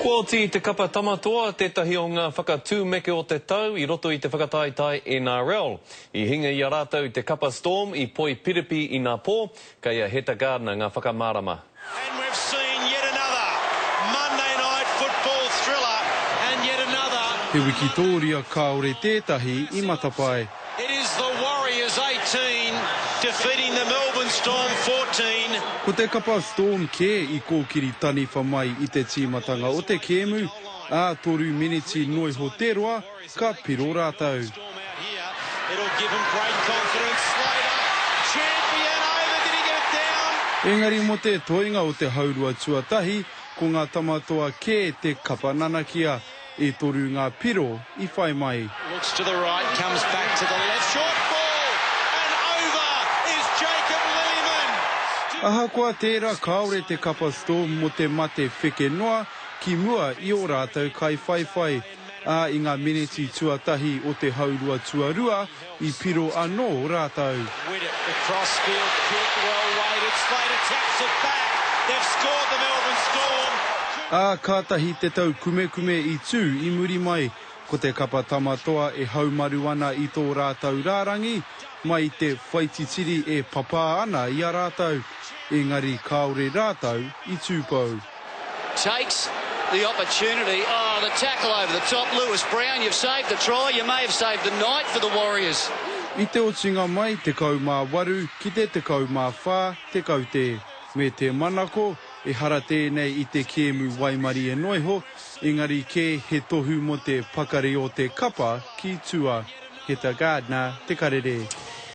Kua oti i te kapa Tama Toa tētahi o ngā whakatūmeke o te tau i roto i te whakataetae NRL. I hinga i a rātou te kapa Storm i Poipiripi inapō, kei a Heta Gardner ngā whakamārama. And we've seen yet another Monday night football thriller and yet another. He wikitōria kāore tētahi i matapae. It is the Warriors 18 defeating the Melbourne Storm 14. Ko te kapa Storm kē i kōkiri taniwha mai i te tīmatanga o te kēmu, ā, toru meneti noiho te roa, ka piro rātou. Engari mō te toenga o te haurua tuatahi, ko ngā tama toa kē te kapa nanakia, e toru ngā piro i whai mai. Ahakoa tērā kāore te kapa Storm mō te mate wheke noa ki mua i ō rātou kaiwhaiwhai. ā, i ngā meneti tuatahi o te haurua tuarua, i piro anō rātou. Ā, kātahi te taukumekume i tū i muri mai, ko te kapa Tama Toa e haumaru ana i tō rātou rārangi, mai i te whaititiri e papā ana i a rātou, engari kāore rātou i tūpou. Takes the opportunity, oh the tackle over the top, Lewis Brown, you've saved the try, you may have saved the night for the Warriors. I te otinga mai 18 ki te 14 te kaute. Me te manako, ehara tēnei i te kēmu waimarie noiho, engari kē he tohu mō te pakari o te kapa ki tua. Heta Gardner, Te Karere.